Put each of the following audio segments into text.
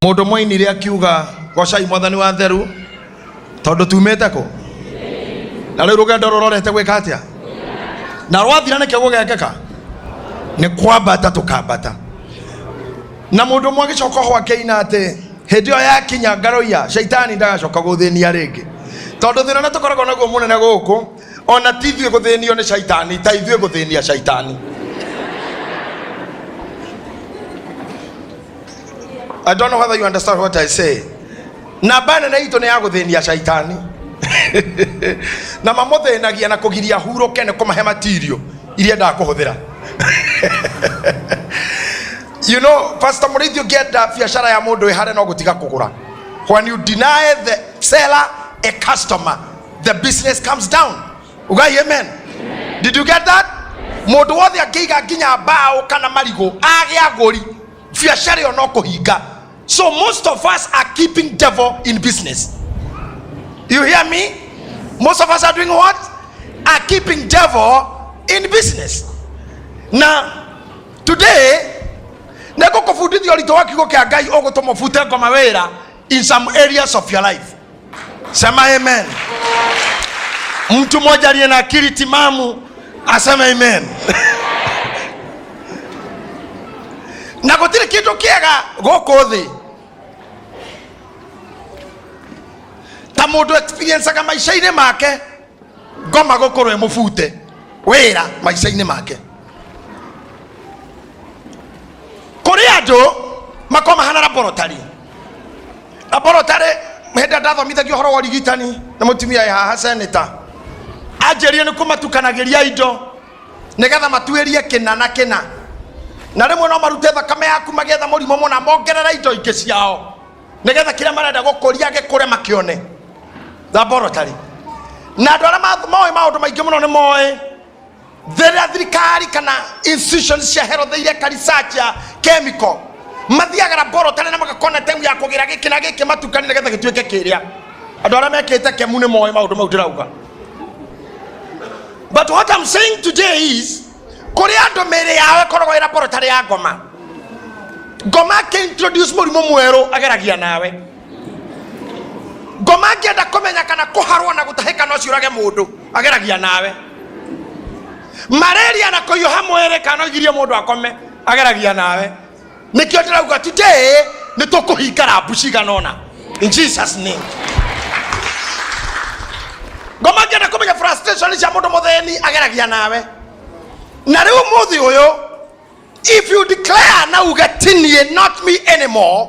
Mũndũ mwainire akiuga gocai mwathani wa theru tondũ tumĩte kũ na rĩu rũgendo rũrorete gwĩka atĩa na rwathira nĩkĩo gũgekĩka nĩ kwambata tũkambata. Na mũndũ ũmwe agĩcoka ho akĩina atĩ hĩndĩ ĩyo yakinya ngaroia shaitani ndagacoka gũthĩnia rĩngĩ, tondũ thĩna ũrĩa tũkoragwo naguo mũnene gũkũ ona ti ithuĩ gũthĩnio nĩ shaitani ta ithuĩ gũthĩnia shaitani. I don't know whether you understand what I say. Namba nene itũ nĩ ya gũthĩnia shaitani na mamũthĩnagia na kũgiria hurũke nĩ kũmahe material iria endaga kũhũthĩra. You know, Pastor Mũrĩithi, ũngĩenda biacara ya mũndũ ĩhare no gũtiga kũgũra. When you deny the seller a customer, the business comes down. Ugai amen. Did you get that? Mũndũ wothe angĩiga nginya mbaũ kana marigũ age agũri, biacara ĩyo no kũhinga. So most of us are keeping devil in business. You hear me? Most of us are doing what? Are keeping devil in business. Na today nĩngũkũbundithia ũritũ wa kiugo kĩa Ngai ũgũtũma ũbute ngoma wĩra in some areas of your life. Sema amen. Mtu mmoja aliye na akili timamu aseme amen. Na gũtirĩ kĩndũ kĩega gũkũ thĩ ta mũndũ experienceaga maica-inĩ make ngoma gũkorwo ĩmũbute wĩra maica-inĩ make. Kũrĩ andũ makorwo mahana laboratory. Laboratory hĩndĩ ĩrĩa ndathomithagio ũhoro wa ũrigitani na mũtumia wĩ haha senator anjĩrire nĩ kũmatukanagĩria indo nĩgetha matuĩrie kĩna na kĩna, na rĩmwe no marute thakame yaku magĩetha mũrimũ mũna mongerere indo ingĩ ciao nĩgetha kĩrĩa marenda gũkũria gĩkũre makĩone. Laboratory. Na andũ arĩa moĩ maũndũ maingĩ mũno nĩ moĩ rĩrĩa thirikari kana institutions cia health ireka research ya chemical mathiaga laboratory na magakorwo na time ya kũgĩra gĩkĩ na gĩkĩ matukanie nĩgetha gĩtuĩke kĩrĩa. Andũ arĩa mekĩte kemu nĩ moĩ maũndũ mau ndĩrauga. But what I'm saying today is kũrĩ andũ mĩĩrĩ yao ĩkoragwo ĩ laboratory ya ngoma. Ngoma akĩ-introduce mũrimũ mwerũ ageragia nawe. Ngoma angĩenda kũmenya kana kũharwo na gũtahĩka no ciũrage mũndũ ageragia nawe. Malaria na kũhiũha mwĩrĩ kana no igirie mũndũ akome ageragia nawe. Nĩkĩo ndĩrauga today nĩ tũkũhinga rambu cigana ũna in Jesus name. Ngoma angĩenda kũmenya frustration cia mũndũ mũthĩni ageragia nawe. Na rĩu ũmũthĩ ũyũ if you declare na uge ti niĩ, not me anymore,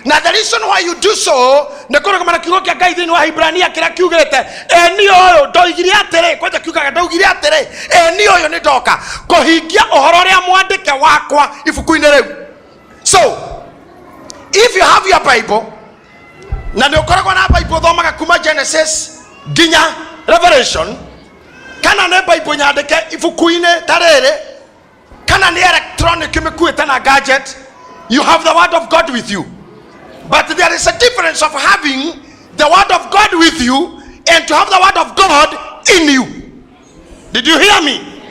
na the reason why you do so nĩ kũrũgama na kiugo kĩa Ngai thĩinĩ wa Hibrania kĩrĩa kiugĩte ĩ niĩ ũyũ ndoigire atĩrĩ, kwanja kiugaga ndoigire atĩrĩ, ĩ niĩ ũyũ nĩ ndoka kũhingia ũhoro ũrĩa mwandĩke wakwa ibuku-inĩ rĩu. So if you have your Bible na nĩ ũkoragwo na Bible ũthomaga kuma Genesis nginya Revelation, kana nĩ Bible nyandĩke ibuku-inĩ ta rĩrĩ, kana nĩ electronic mĩkuĩte na gadget, you have the word of God with you. But there is a difference of having the word of God with you and to have the word of God in you. Did you hear me?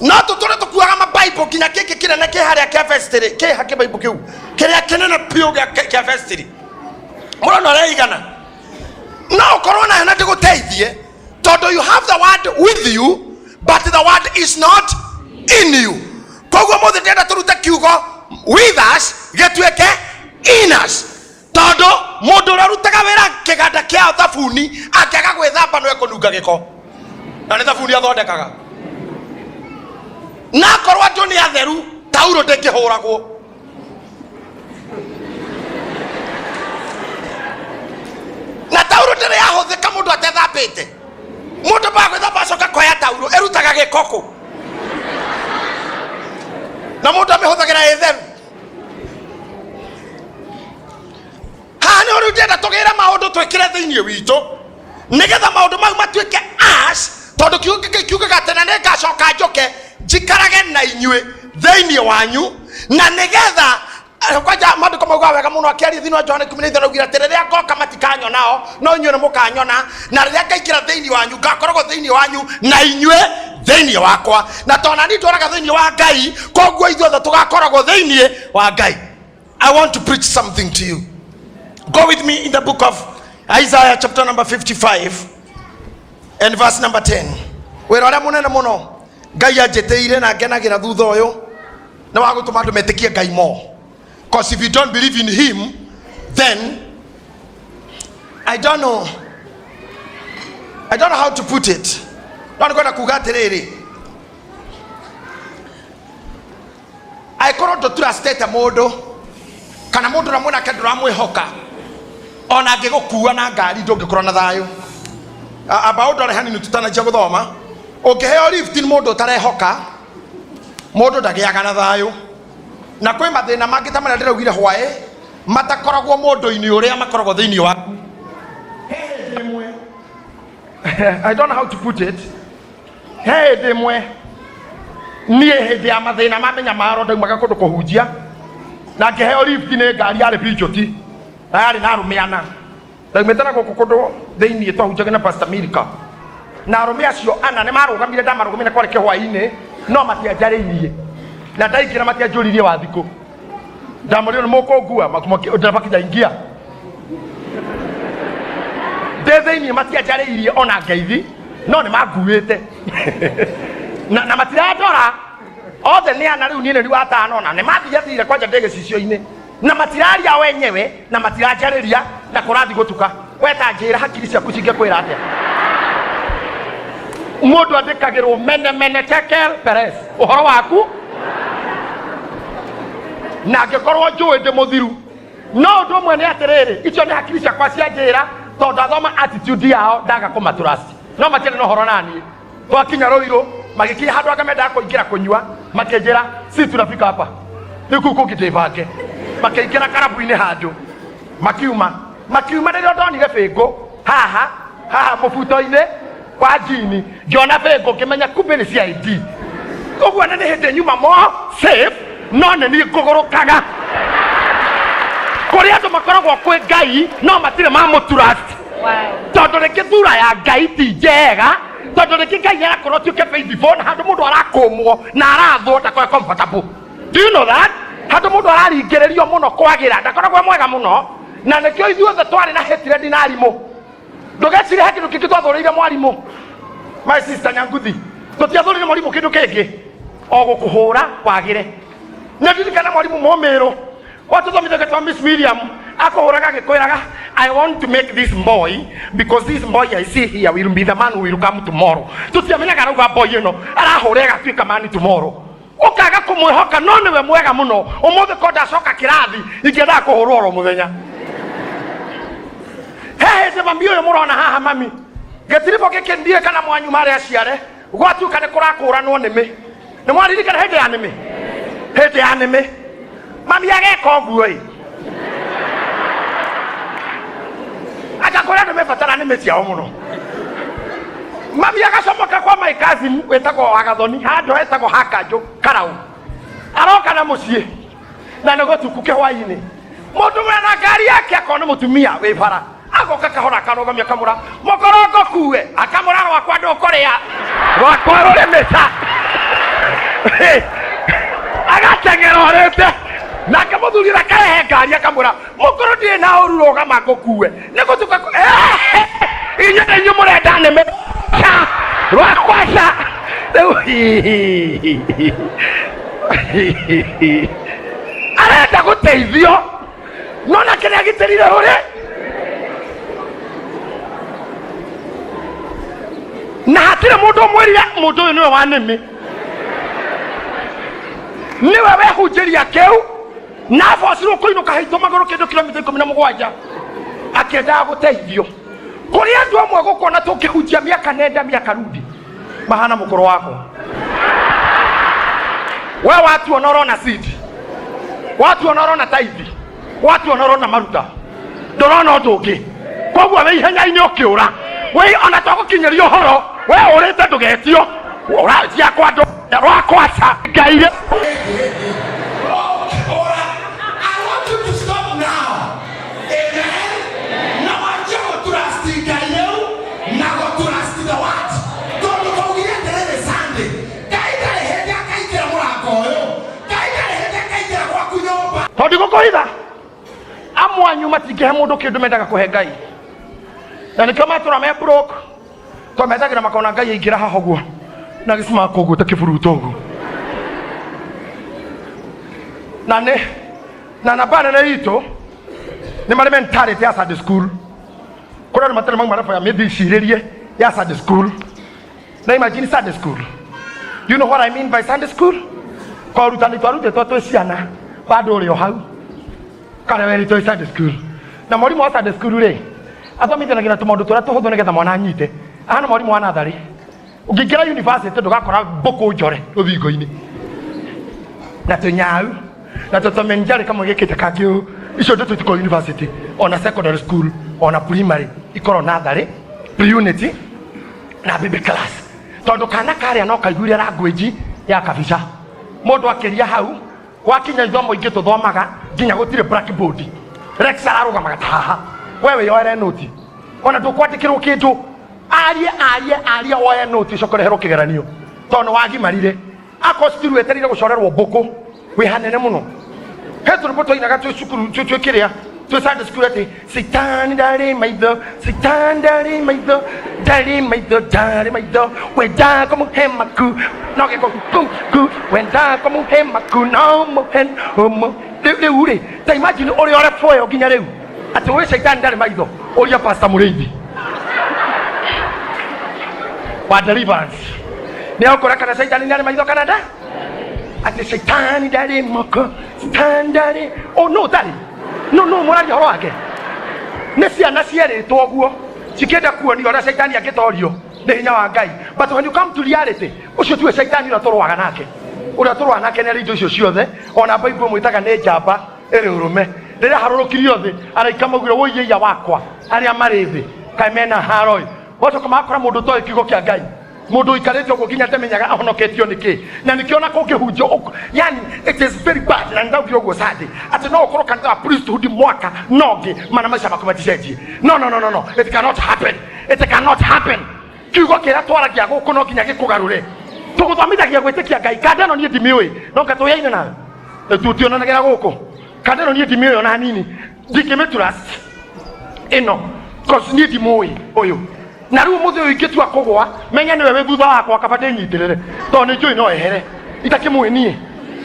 No tũtũre tũkuaga mabaibũ nginya gĩkĩ kĩnene kĩ harĩa kĩa vestry, kĩ ha kĩbaibũ kĩu kĩrĩa kĩnene biũ kĩa vestry, mũrona ũrĩa igana. No ũkorwo nayo na ndĩgũteithie tondũ you have the word with you but the word is not in you. Koguo mũthĩ ndĩrenda tũrute kiugo with us gĩtuĩke in us, tondũ mũndũ ũrĩa ũrutaga wĩra kĩganda kĩa thabuni angĩaga gwĩthamba no ekũnunga gĩko, na nĩ thabuni athondekaga. Na akorwo andũ nĩ atheru, taurũ ndĩngĩhũragwo. Na taurũ ndĩrĩ yahũthĩka mũndũ atethambĩte. Mũndũ baga gwĩthamba acoka koya taurũ ĩrutaga gĩko kũ, na mũndũ amĩhũthagĩra ĩ theru. Haha nĩ rĩu ndĩrenda tũgĩre maũndũ twĩkĩre thĩinĩ witũ nĩgetha maũndũ mau matuĩke us, tondũ kiugo gĩkĩ kiugaga atĩ na nĩngacoka njũke njikarage na inyuĩ thĩinĩ wanyu, na nĩgetha kwanja maandĩko maugaga wega mũno akĩaria thĩinĩ wa Johana 15 augire atĩ rĩrĩa ngoka matikanyonao no inyuĩ nĩ mũkanyona, na rĩrĩa ngaingĩra thĩinĩ wanyu ngakoragwo thĩinĩ wanyu na inyuĩ thĩinĩ wakwa, na tondũ nani ndwaraga thĩinĩ wa Ngai, koguo ithuothe tũgakoragwo thĩinĩ wa Ngai. I want to preach something to you. Go with me in the book of Isaiah chapter number 55 and verse number 10. Wĩra ũrĩa mũnene mũno Ngai anjĩtĩire na ngenagĩra thutha ũyũ nĩ wa gũtũma andũ metĩkie Ngai more. Because if you don't believe in him, then I don't know. I don't know how to put it. No nĩ kwenda kuga atĩrĩrĩ, angĩkorwo ndũtrustĩte mũndũ kana mũndũ ũrĩa mwĩnake ndũramwĩhoka, ona angĩgũkua na ngari ndũngĩkorwo na thayũ. Amba ũndore hanini tũtananjia gũthoma. Ũngĩheo lift nĩ mũndũ ũtarehoka, mũndũ ndagĩaga na thayũ. Na kwĩ mathĩna mangĩ ta marĩa ndĩraugire hwaĩ matakoragwo mũndũ-inĩ ũrĩa makoragwo thĩinĩ waku. He hĩndĩ ĩmwe, I don't know how to put it. He hĩndĩ ĩmwe niĩ hĩndĩ ya mathĩna ma mĩnyamaro ndaumaga kũndũ kũhunjia na ngĩheo lift nĩ ngari yarĩ Peugeot na yarĩ na arũme ana. Ndaumĩte na gũkũ kũndũ thĩinĩ twahunjagia na Pastor Milka, na arũme acio ana nĩ marũgamire, ndamarũgamire kwarĩ kĩhwainĩ, no matianjarĩirie, na ndaingĩra matianjũririe wa thikũ. Ndamũrire nĩ mũkũngua, ndereba kijaingia ndĩ thĩinĩ, matianjarĩirie ona ngeithi, no nĩ manguĩte na matirandora othe nĩ ana. Rĩu niĩ nĩ watano na nĩ mathiathire kwanja ndĩ gĩcicio-inĩ na matiraria wenyewe na matiranjarĩria na kũrathi gũtuka. We ta njĩra, hakiri ciaku cingĩkwĩra atĩa? Mũndũ andĩkagĩrwo mene mene tekel peres ũhoro waku, na angĩkorwo njũĩ ndĩ mũthiru. No ũndũ ũmwe nĩ atĩrĩrĩ, icio nĩ hakiri ciakwa cia njĩra, tondũ ndathoma attitude yao ndaga kũmatrust, no matiarĩ na ũhoro naniĩ. Twakinya Rũirũ, magĩkinya handũ anga mendaga kũingĩra kũnyua, makĩnjĩra si tunafika hapa, rĩu kũu kũngĩ ndĩbange. Makĩingĩra karabu-inĩ handũ, makiuma rĩrĩa ndonire bĩngũ haha haha mũbuto-inĩ wa njini, ngĩona bĩngũ ngĩmenya kumbe nĩ CID. Ũguo nĩ hĩndĩ nyuma mo safe, no nĩ niĩ ngũgũrũkaga. Kũrĩ andũ makoragwo kwĩ Ngai no matirĩ mamũtrust, tondũ rĩngĩ thura ya Ngai ti njega, tondũ rĩngĩ Ngai arakorwo atuĩke faithful na handũ mũndũ arakũmwo na arathwo ndakorwo comfortable. Do you know that handũ mũndũ araringĩrĩrio mũno kwagĩra ndakoragwo e mwega mũno? Na nĩkĩo ithuothe twarĩ na hatred na arimũ. Ndũgecirie he kĩndũ kĩngĩ twathũrĩire mwarimũ. My sister Nyanguthi, tũtiathũrĩire mwarimũ kĩndũ kĩngĩ o gũkũhũra wagĩre. Nĩ ndirikana mwarimũ mũmĩrũ watũthomithagio twa Miss William, akũhũraga agĩkwĩraga, "I want to make this boy because this boy I see here will be the man who will come tomorrow." Tũtiamenyaga arauga boy ĩno arahũra ĩgatuĩka man tomorrow. Ũkaga kũmwĩhoka, no nĩwe mwega mũno. Ũmũthĩ ko ndacoka kĩrathi ingĩendaga kũhũrwo oro mũthenya. He hĩndĩ mami ũyũ mũrona haha, mami gĩtiribũ gĩkĩ ndiĩ kana mwanyu marĩ aciare, gwatuĩka nĩ kũrakũranwo nĩmĩ. Nĩ mwaririkana hĩndĩ ya nĩmĩ? Hĩndĩ ya nĩmĩ mami ageka ũguo ĩ, agakwĩra andũ mebatara nĩmĩ ciao mũno. Mami agacomoka kwa my cousin wĩtagwo Wagathoni, handũ hetagwo Hakanjũ Karau. Aroka na mũciĩ na nĩ gũtuku kĩhwainĩ, mũndũ mwena na ngari yake akona mũtumia wĩ bara, agoka kahora, akarũgamia, akamũra mũkorongo kue, akamũra rwakwa ndũkũrĩa, rwakwa rũrĩ mĩca. Agateng'era orĩte nake mũthuri ũrĩa akarehe ngari, akamwĩra, "Mũkũrũ, ndirĩ na ũru, rũgama ngũkue, nĩ gũtuka." Inyuĩ nĩ inyuĩ mũrenda nĩmĩ ca rwakwa ca rĩu arenda gũteithio, no nake nĩ agitĩrire rũrĩ na hatirĩ mũndũ ũmwĩrire mũndũ ũyũ nĩwe wa nĩmĩ, nĩwe wehunjĩria kĩu na abocirwo kũinũka haitũ magũrũ kĩndũ kilomita 17 akĩendaga gũteithio. Kũrĩ andũ amwe gũkona tũngĩhunjia mĩaka nenda mĩaka rudi mahana mũkũrũ wakwa. We watuona ũrona seed, watuona ũrona taithi, watuona ũrona maruta, ndũrona ũndũ ũngĩ. Koguo wĩ ihenya-inĩ ũkĩũra, wĩ ona twagũkinyĩria ũhoro we ũrĩte ndũgetio ũraciakwa ndũ rwakwaca Ngai rĩ. I want you to stop now. Amen. Na wanjie gũtrust Ngai rĩu na gũtrust the word. Tondũ twaugire atĩrĩrĩ Sunday, Ngai ndarĩ hĩndĩ akaingĩra mũrango ũyũ. Ngai ndarĩ hĩndĩ akaingĩra gwaku nyũmba. Tondũ gũkũhitha amwe. Amwe anyu matingĩhe mũndũ kĩndũ, mendaga kũhe Ngai, na nĩkĩo matũra me broke, tondũ metagĩra makona Ngai aingĩra haha ũguo na gĩcimaka ũguo ta kĩburuto ũguo. Na nĩ na namba nene itũ nĩ marĩ mentality ya Sunday school. Kũrĩa andũ matarĩ mauma level ya mĩthicirĩrie ya Sunday school. Na imagine Sunday school. Do you know what I mean by Sunday school? Kwa ũrutani twarutĩtwo twĩ ciana bado ũrĩ o hau karĩa werĩtwo ĩ Sunday school. Na mwarimũ wa Sunday school rĩ, athomithanagia na tũmaũndũ tũrĩa tũhũthũ nĩgetha mwana anyite. Ahana mwarimũ wa natharĩ. Ũngĩingĩra university ndũgakora mbũkũ njore rũthingo-inĩ na tũnyau na tũtomenjarĩ kamwe gĩkĩte kangĩ ũũ. Icio ndeto itikorwo university, ona secondary school, ona primary ikorwo natharĩ, pre-unit na baby class, tondũ kana karĩa no kaiguire language ya kabica. Mũndũ akĩria hau gwakinya ithomo ingĩ tũthomaga nginya gũtirĩ blackboard. Rex ararũgamaga ta haha, we wĩyoere noti, ona ndũkwandĩkĩrwo kĩndũ. Arie, arie, arie, woe noti, ũcoke ũreherwo kĩgeranio tondũ nĩ wagimarire. Akorwo cukuru wetereire gũcorerwo mbũkũ wĩ hanene mũno. He tũrĩmbo twainaga twĩ cukuru, twĩ kĩrĩa, twĩ Sunday school, atĩ Caitani ndarĩ maitho, Caitani ndarĩ maitho, ndarĩ maitho, ndarĩ maitho, wenda kũmũhe maku no gĩko ku ku, wenda kũmũhe maku no mũhe ũmũ. Rĩu rĩ, ta imagine ũrĩa ũrebwo ĩyo nginya rĩu atĩ wĩ Caitani ndarĩ maitho. Ũria Pastor Mũrĩithi wa deliverance nĩ agũkora kana Caitani nĩ arĩ maitho kana nda, atĩ Caitani ndarĩ moko, Caitani ndarĩ. Oh no, ndarĩ. No no mũraria ũhoro wake nĩ ciana cierĩtwo ũguo cikĩenda kuonio ũrĩa Caitani angĩtorio nĩ hinya wa Ngai. But when you come to reality, ũcio tiwe Caitani ũrĩa tũrũaga nake. Ũrĩa tũrũaga nake nĩ arĩ indo icio ciothe. Ona Bible mwĩtaga nĩ njamba ĩrĩ ũrũme. Rĩrĩa harũrũkirio thĩ, araika maugire, "Wũiyeia wakwa arĩa marĩ thĩ kaĩ mena haroi." Wacoka makora mũndũ ũtoĩ kiugo kĩa Ngai, mũndũ ũikarĩte ũguo nginya ndamenyaga ahonoketio nĩkĩ, na nĩkĩo ona kũngĩhunjio yani it is very bad. Na ndaugire ũguo Sunday atĩ no ũkorwo kanitha wa priesthood mwaka no ngĩ mana maica maku maticenjie. No, no, no, no, no, it cannot happen, it cannot happen. Kiugo kĩrĩa twaragia gũkũ no nginya gĩkũgarũre. Tũgũthomithagia gwĩtĩkia Ngai. Kanda ĩno niĩ ndimĩũĩ, no ngatũyaine nawe tutionanagĩra gũkũ. Kanda ĩno niĩ ndimĩũĩ ona hanini, ndingĩmĩtrust ĩno cause niĩ ndimũĩ ũyũ. Na rĩu mũthĩ ũyũ ingĩtua kũgwa, menye nĩwe wĩ thutha wakwa, kaba ndĩnyitĩrĩre tondũ nĩ njũĩ no ehere itakĩmũĩ. Niĩ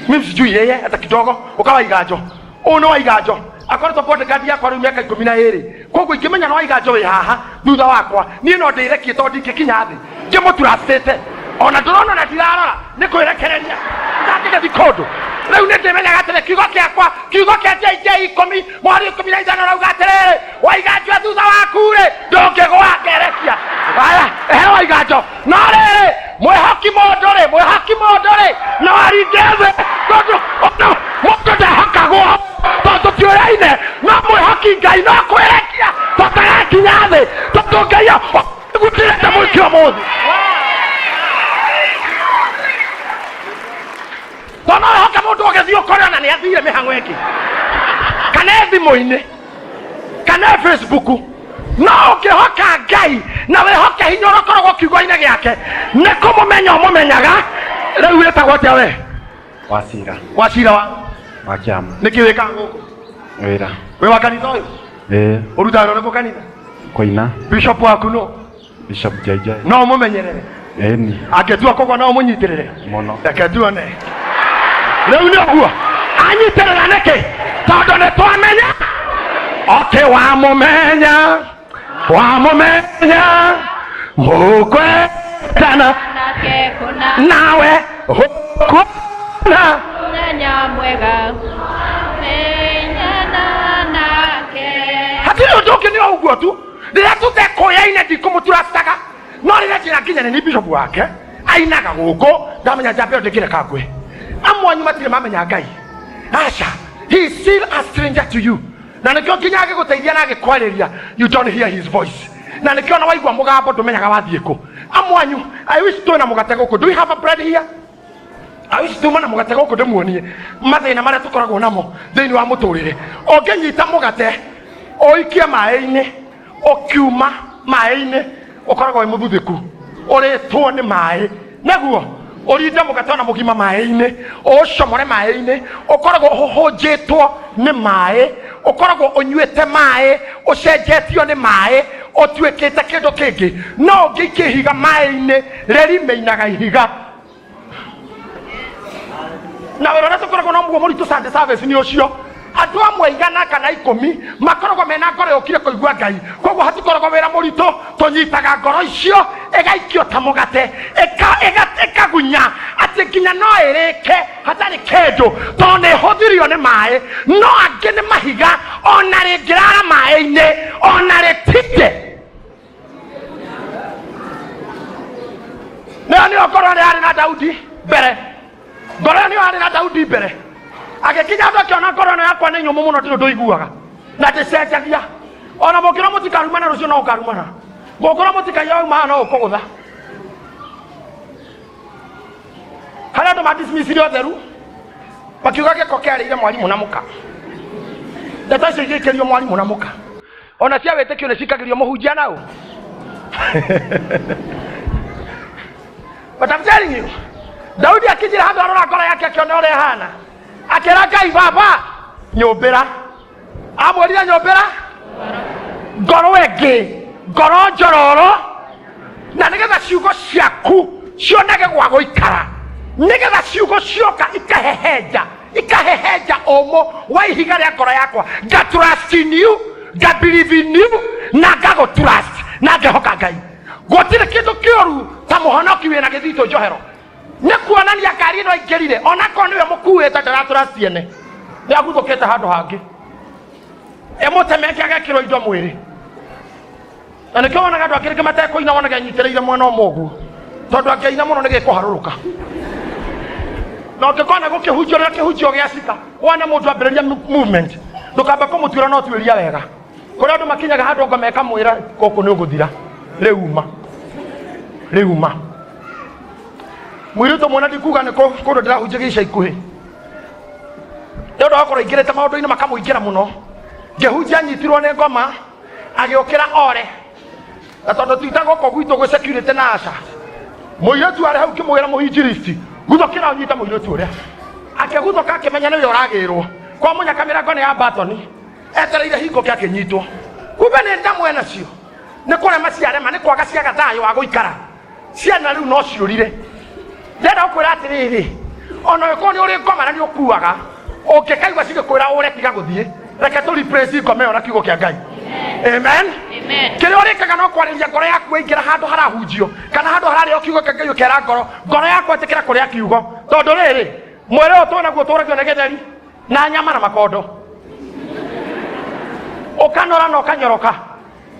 mimi sijui yeye hata kidogo. Ũkawa iganjo ũyũ nĩ wa iganjo, akoretwo bodyguard yakwa rĩu mĩaka 12. Koguo ingĩmenya nĩ wa iganjo wĩ haha thutha wakwa, niĩ no ndĩrekie tondũ ndingĩkinya thĩ ngĩmũturastĩte. Ona ndũrona na ndirarora nĩ kwĩrekereria ndangĩgĩthi kũndũ. Rĩu nĩ ndĩmenyaga atĩrĩ, kiugo kĩakwa, kiugo kĩa JJ 10 mweri 15 rauga atĩrĩrĩ, waiganjo thutha waku rĩ, ndũngĩgwa. Ngerekia aya ehe waiganjo. No rĩrĩ, mwĩhoki mũndũ rĩ, mwĩhoki mũndũ rĩ, no aringe thĩ, tondũ ona mũndũ ndehokagwo, tondũ tũtiũyaine. No mwĩhoki Ngai no kwĩrekia tũtarakinya thĩ, tondũ Ngai gũtirete mũikia ũmũthĩ. Tondũ no wĩhoke mũndũ ũgĩthiĩ ũkore ona nĩ athire mĩhang'o ĩngĩ, kana e thimũ-inĩ, kana e Facebook. No ũngĩhoka Ngai na wĩhoke hinya ũrĩa ũkoragwo kiugo-inĩ gĩake, nĩ kũmũmenya ũmũmenyaga. Rĩu wĩtagwo atĩa we? Wacira. Wacira wa Wa kĩama. Nĩkĩ wĩkaga gũkũ? Wĩra. Wĩ wa kanitha ũyũ? Ĩĩ. Ũrutaga wĩra ũrĩkũ kanitha? Kũina. Bishop waku no? Bishop JJ. No ũmũmenyerere? Ĩni. Angĩtua kũgwa, no ũmũnyitĩrĩre? Mũno. Reke tuone rĩu nĩ ũguo anyitĩrĩra nĩkĩ, tondũ nĩ twamenya. Okay, wamũmenya, wamũmenya mũkwendana nake kũna. Nawe ũkuona mũthenya mwega menyana nake. Hatirĩ ũndũ ũngĩ, nĩ o ũguo tu. Rĩrĩa tũtekũyaine ndikũmũturastaga, no rĩrĩa njĩra nginya nĩ bishop wake ainaga gũkũ, ndamenya njamba ĩyo ndĩngĩreka ngwe. Amwe anyu matirĩ mamenya Ngai. Aca, he is still a stranger to you, na nĩkĩo nginya agĩgũteithia na agĩkwarĩria you don't hear his voice, na nĩkĩo ona waigua mũgambo ndũmenyaga wathiĩ kũ. Amwe anyu, I wish twĩna mũgate gũkũ. Do we have a bread here? I wish tuma na mũgate gũkũ ndĩmuonie mathĩna marĩa tũkoragwo namo thĩinĩ wa mũtũrĩre. Ũngĩnyita mũgate ũikie maĩ-inĩ, ũkiuma maĩ-inĩ ũkoragwo wĩ mũthuthĩku, ũrĩtwo nĩ maĩ. Nĩguo ũrinde mũgate ona mũgima maĩ-inĩ, ũũcomore maĩ-inĩ, ũkoragwo ũhũhũnjĩtwo nĩ maĩ. Ũkoragwo ũnyuĩte maĩ, ũcenjetio nĩ maĩ, ũtuĩkĩte kĩndũ kĩngĩ. No ũngĩikia ihiga maĩ-inĩ, rĩrimeinaga ihiga. Na wĩra ũrĩa tũkoragwo na mũguo mũritũ Sunday service nĩ ũcio. Andũ amwe 100 kana 10 makoragwo mena ngoro yũkire kũigua Ngai, koguo hatikoragwo wĩra mũritũ. Tũnyitaga ngoro icio ĩgaikio ta mũgate, ĩkagunya atĩ nginya no ĩrĩke hatarĩ kĩndũ, tondũ nĩ ĩhũthirio nĩ maĩ. No angĩ nĩ mahiga, ona rĩngĩrara maĩ-inĩ ona rĩtinde. Nĩyo nĩyo ngoro ĩrĩa yarĩ na Daudi mbere, ngoro ĩyo nĩyo yarĩ na Daudi mbere. Agĩkinya andũ akĩona ngoro ĩno yakwa nĩ nyũmũ mũno, ndirĩ ũndũ iguaga na ndĩcenjagia. Ona mũngĩrwo mũtikarumana rũciũ no ũkarumana, mũngĩrwo mũtikaiya wauma haha no ũkũgũtha. Harĩ andũ madismissire ũtheru makiuga gĩko kĩarĩire mwarimũ na mũka. Ndeto icio igĩkĩrio mwarimũ na mũka, ona cia wĩtĩkio nĩ cikagĩrio mũhunjia nao. But I'm telling you, Daudi akinyire handũ arora ngoro yake akĩona ũrĩa ĩhana, akĩra Ngai, baba nyũmbĩra. Amwĩrire nyũmbĩra ngoro ĩngĩ, ngoro njororo, na nĩgetha ciugo ciaku cionage gwa gũikara, nĩgetha ciugo cioka ikahehenja, ikahehenja ũmũ wa ihiga rĩa ngoro yakwa. Nga trust in you, nga believe in you, na ngagũ trust na ngehoka Ngai. Gũtirĩ kĩndũ kĩũru ta mũhonoki wĩna gĩthitũ njohero. Nĩ kuonania ngari ĩno aingĩrire, onakorwo nĩwe mũkuĩte, ndaratrust ene, nĩ aguthũkĩte handũ hangĩ, ĩmũtemeke agekĩrwo indo mwĩrĩ. Na nĩkĩo wonaga andũ angĩ rĩngĩ matekũina, wonaga anyitĩrĩire mwena ũmwe ũguo, tondũ angĩina mũno nĩ gĩkũharũrũka. Na ũngĩkona gũkĩhunjio rĩrĩa kĩhunjio gĩacika, wona mũndũ ambĩrĩria movement, ndũkamba kũmũtuĩra, no tuĩria wega. Kũrĩa andũ makinyaga handũ ngoma ĩkamwĩra gũkũ nĩ ũgũthira, rĩu uma, rĩu uma. Mũirĩtu ũmwe, na ndikuga nĩ kũ, kũndũ ndĩrahunjagia ica ikuhĩ, nĩ ũndũ wa gũkorwo aingĩrĩte maũndũ-inĩ makamũingĩra mũno, ngĩhunjia anyitirwo nĩ ngoma agĩũkĩra ore. Na tondũ ti ta gũkũ gwitũ gwĩ security na aca, mũirĩtu arĩ hau ngĩmwĩra, mũhinjiristi, guthũkĩra ũnyite mũirĩtu ũrĩa. Akĩguthũka akĩmenya nĩwe ũragĩrwo kwa mũnyaka, mĩrango nĩ ya batoni, etereire hingo kĩa akĩnyitwo. Kumbe nĩ ndamwe nacio nĩ kũrema ciarema, nĩ kwaga ciaga thayũ wa gũikara. Ciana rĩu no ciũrire. Ndĩrenda gũkwĩra atĩrĩrĩ, ona ũngĩkorwo nĩ ũrĩ ngoma na nĩ ũkuaga, ũngĩkaigua cigĩkwĩra ũre, tiga gũthiĩ. Reke tũ replace ngoma ĩyo na kiugo kĩa Ngai. Amen. Amen. Kĩrĩa ũrĩkaga no kwarĩria ngoro yaku. Waingĩra handũ harahunjio kana handũ hararĩo kiugo kĩa Ngai, ũkera ngoro, ngoro yaku, ĩtĩkĩra kũrĩa kiugo, tondũ rĩrĩ mwĩrĩ ũyũ twĩnaguo tũragio nĩ gĩtheri na nyama na makondo, ũkanora na ũkanyoroka.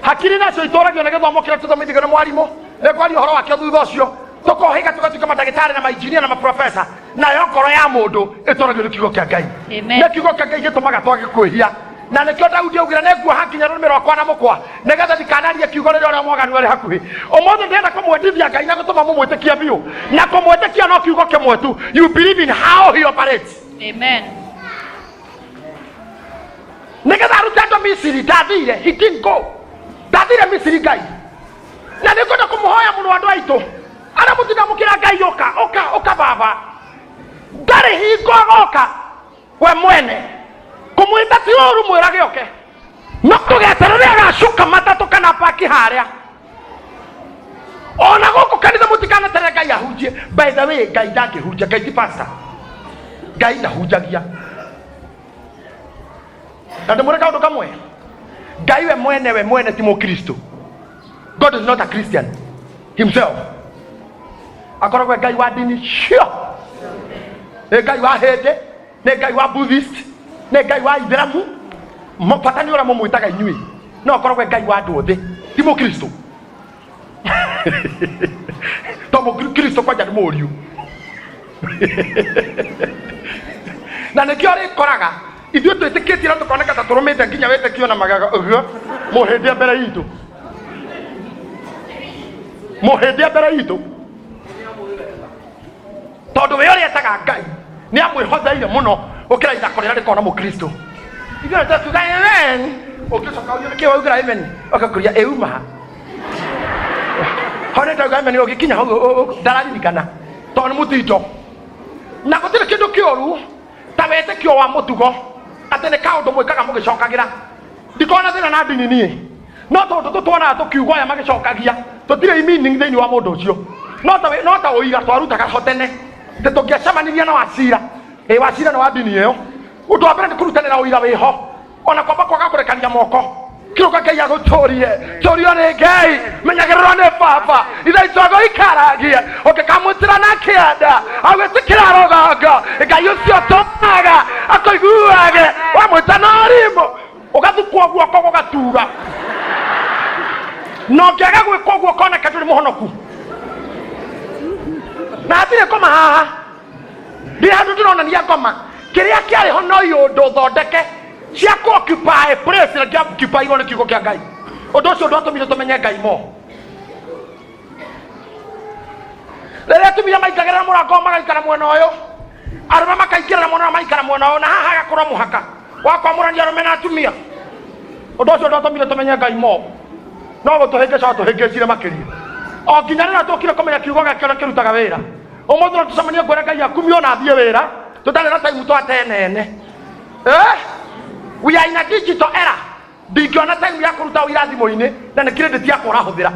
Hakiri nacio itũragio nĩ gĩthomo kĩrĩa tũthomithagio nĩ mwarimũ, nĩ kwaria ũhoro wakĩo thutha ũcio, tũkohĩga tũgatuĩka mandagĩtarĩ na mainjinia na maprofesa. Nayo ngoro ya mũndũ ĩtũragio nĩ kiugo kĩa Ngai. Amen. Nĩ kiugo kĩa Ngai gĩtũmaga twage kwĩhia, na nĩkĩo Daudi augire, nĩ nguoha nginya rũrĩmĩ rwakwa na mũkwa, nĩgetha ndikanarie kiugo rĩrĩa ũrĩa mwaganu arĩ hakuhĩ. Ũmũthĩ ndĩrenda kũmwendithia Ngai na gũtũma mũmwĩtĩkie biũ, na kũmwĩtĩkia no kiugo kĩmwe tu: you believe in how he operates. Amen. Nĩgetha arute andũ Misiri, ndathire, he didn't go, ndathire Misiri Ngai. Na nĩ ngwenda kũmũhoya mũno, andũ aitũ arĩa mũtindamũkĩra Ngai, ũka, ũka, ũka baba. Ndarĩ hingo agoka we mwene. Kũmwĩta ti ũru, mwĩrage oke, no tũgeterere agacuka matatũ kana paki harĩa ona gũkũ kanitha. Mũtikanaterere Ngai ahunjie. By the way, Ngai ndangĩhunjia. Ngai ti pastor, Ngai ndahunjagia. Na ndĩmwĩre kaũndũ kamwe, Ngai we mwene, we mwene ti mũkristo. God is not a Christian himself. Akoragwo e Ngai wa ndini cio, nĩ Ngai wa hĩndĩ, nĩ Ngai wa Buddhist, nĩ Ngai wa Ithĩramu. Bata nĩ ũrĩa mũmwĩtaga inyuĩ, no akoragwo e Ngai wa andũ othe, ti mũkristo, to mũkristo kwanja nĩ mũriũ. Na nĩkĩo rĩkoraga ithuĩ twĩtĩkĩtie na tũkoneka ta tũrũmĩte nginya wĩtĩkio na magego ũguo. Mũhĩndĩ mbere itũ, mũhĩndĩ mbere itũ, tondũ we ũrĩa etaga Ngai nĩ amwĩhotheire mũno gũkĩra ithako rĩrĩa rĩkoragwo na mũkristo. Ithuĩ nĩ tuga amen, ũngĩcoka ũrio nĩkĩ waugĩra amen, ũgakũria ĩuma ha ho nĩ ndauga amen, ũgĩkinya hau ndararirikana, tondũ nĩ mũtindo. Na gũtirĩ kĩndũ kĩũru ta wĩtĩkio wa mũtugo. Atĩ nĩ kaũndũ mwĩkaga mũgĩcokagĩra. Ndikoragwo na thĩna na ndini niĩ, no tondũ tũtwonaga tũkiuga aya magĩcokagia, tũtirĩ meaning thĩinĩ wa mũndũ ũcio. No ta no ta ũira twarutaga ho tene, atĩ tũngĩacemanirie na Wachira, ĩ Wachira nĩ wa ndini ĩyo. Ũndũ wa mbere nĩ kũrutanĩra ũira wĩho, ona kwamba kwaga kũrekania moko. Kiugo Ngai agũtũrie, tũrio nĩ Ngai, menyagĩrĩrwo nĩ baba, ithe witũ agũikaragie, ũngĩkamwĩtĩra na kĩanda, agwĩtĩkĩra rũgongo, Ngai ũcio ũtũmaga akũiguage, wamwĩta na ũrimũ, ũgathukwo guoko gũgatura. Na ũngĩaga gwĩka ũguo ũkoneka ndũrĩ mũhonoku. Na hatirĩ ngoma haha. Ndirĩ handũ ndĩronania ngoma. Kĩrĩa kĩarĩ ho no iũndũ thondeke cia kũ occupy place na kĩa occupy nĩ kiugo kĩa Ngai. Ũndũ ũcio ndwatũmire tũmenye Ngai mo. Rĩrĩa atumia maingagĩrĩra mũrango magaikara mwena ũyũ, arũme makaingĩrĩra mwena ũyũ maikara mwena ũyũ, na haha hagakorwo mũhaka wa kwamũrania arũme na atumia. Ũndũ ũcio ndwatũmire tũmenye Ngai mo, no gũtũhĩngĩca watũhĩngĩcire makĩria, o nginya rĩrĩa twokire kũmenya kiugo gĩake ũrĩa kĩrutaga wĩra. Ũmũthĩ no tũcemanie ngwĩre Ngai akumio na athiĩ wĩra, tũtarĩ na time twatenene. Eh? We are in a digital era. Ndingĩona time ya kũruta ũira thimũ-inĩ na nĩ credit yakwa ũrahũthĩra.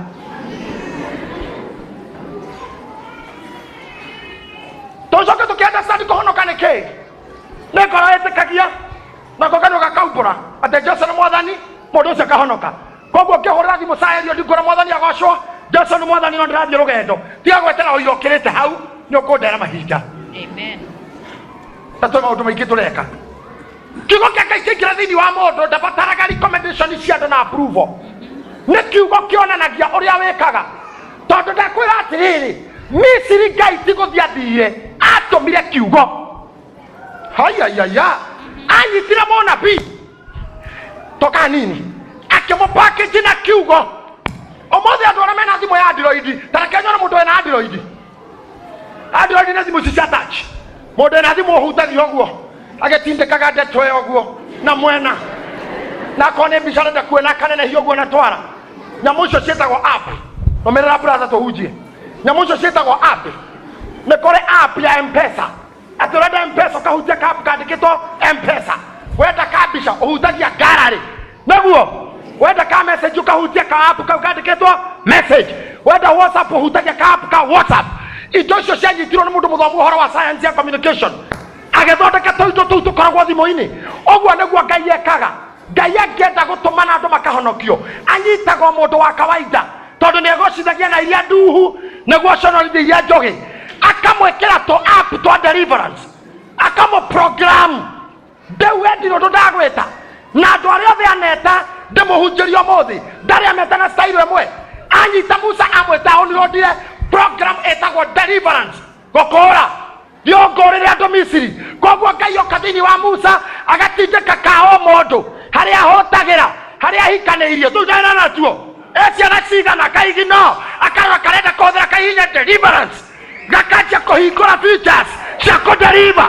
Tũcoke tũkĩ understand kũhonoka nĩ kĩĩ? Nĩ ngoro ĩtĩkagia nako kanua gakaumbũra atĩ Jesu nĩ mwathani, mũndũ ũcio akahonoka. Koguo ngĩhũrĩra thimũ Saerio ndingũra mwathani agocwo, Jesu nĩ mwathani no ndĩrathiĩ rũgendo. Tiga gwetera ũira ũkĩrĩte hau, nĩ ũkũndera mahinda. Amen. Na twĩ maũndũ maingĩ tũreka. Kiugo kĩa Ngai kĩaingĩra thĩinĩ wa mũndũ ndabataraga recommendation cia andũ na approval. Nĩ kiugo kĩonanagia ũrĩa wĩkaga. Tondũ ndakwĩra atĩrĩrĩ, Misiri Ngai ti gũthiĩ athire, atũmire kiugo. Hayayaya, anyitire mũnabii toka hanini akĩmũpackage na kiugo. Ũmũthĩ andũ arĩa mena thimũ ya Android, ta reke nyone mũndũ wĩna Android. Android nĩ thimũ ici cia touch. Mũndũ wĩna thimũ ũhutagia ũguo, agĩtindĩkaga ndeto ĩyo ũguo na mwena, na akorwo nĩ mbica arenda kuona akanenehia ũguo na twara. Nyamũ icio ciĩtagwo app. Rũmĩrĩra brother tũhunjie. Nyamũ icio ciĩtagwo app. Nĩ kũrĩ app ya M-Pesa. Atĩ ũrenda M-Pesa ũkahutia ka app kandĩkĩtwo M-Pesa. Wenda ka mbica ũhutagia gallery. Nĩguo wenda ka message ũkahutia ka app kau kandĩkĩtwo message. Wenda WhatsApp ũhutagia ka app ka WhatsApp. Indo icio cianyitirwo nĩ mũndũ mũthomu ũhoro wa science ya communication, agĩthondeka tũindo tũu tũkoragwo thimũ-inĩ. Ũguo nĩguo Ngai ekaga. Ngai angĩenda gũtũmana andũ makahonokio, anyitaga o mũndũ wa kawaida, tondũ nĩ egocithagia na iria nduhu nĩguo aconorithie iria njũgĩ, akamwĩkĩra tũ app twa deliverance, akamũ program. Ndĩu wendirwo ũndũ ndagwĩta na andũ arĩa othe aneta ndĩmũhunjĩrie ũmũthĩ, ndarĩ ameta na style ĩmwe. Anyita Musa amwĩta downloadire program ĩtagwo deliverance, gũkũra thiũngũrĩre andũ Misiri. Koguo Ngai oka thĩinĩ wa Musa agatindĩka ka o mũndũ harĩa ahũtagĩra, harĩa ahikanĩirie tũigana natuo e ciana cigana kaigino, akarora karenda kũhũthĩra kaihinya deliverance, gakanjia kũhingũra features cia kũdeliver.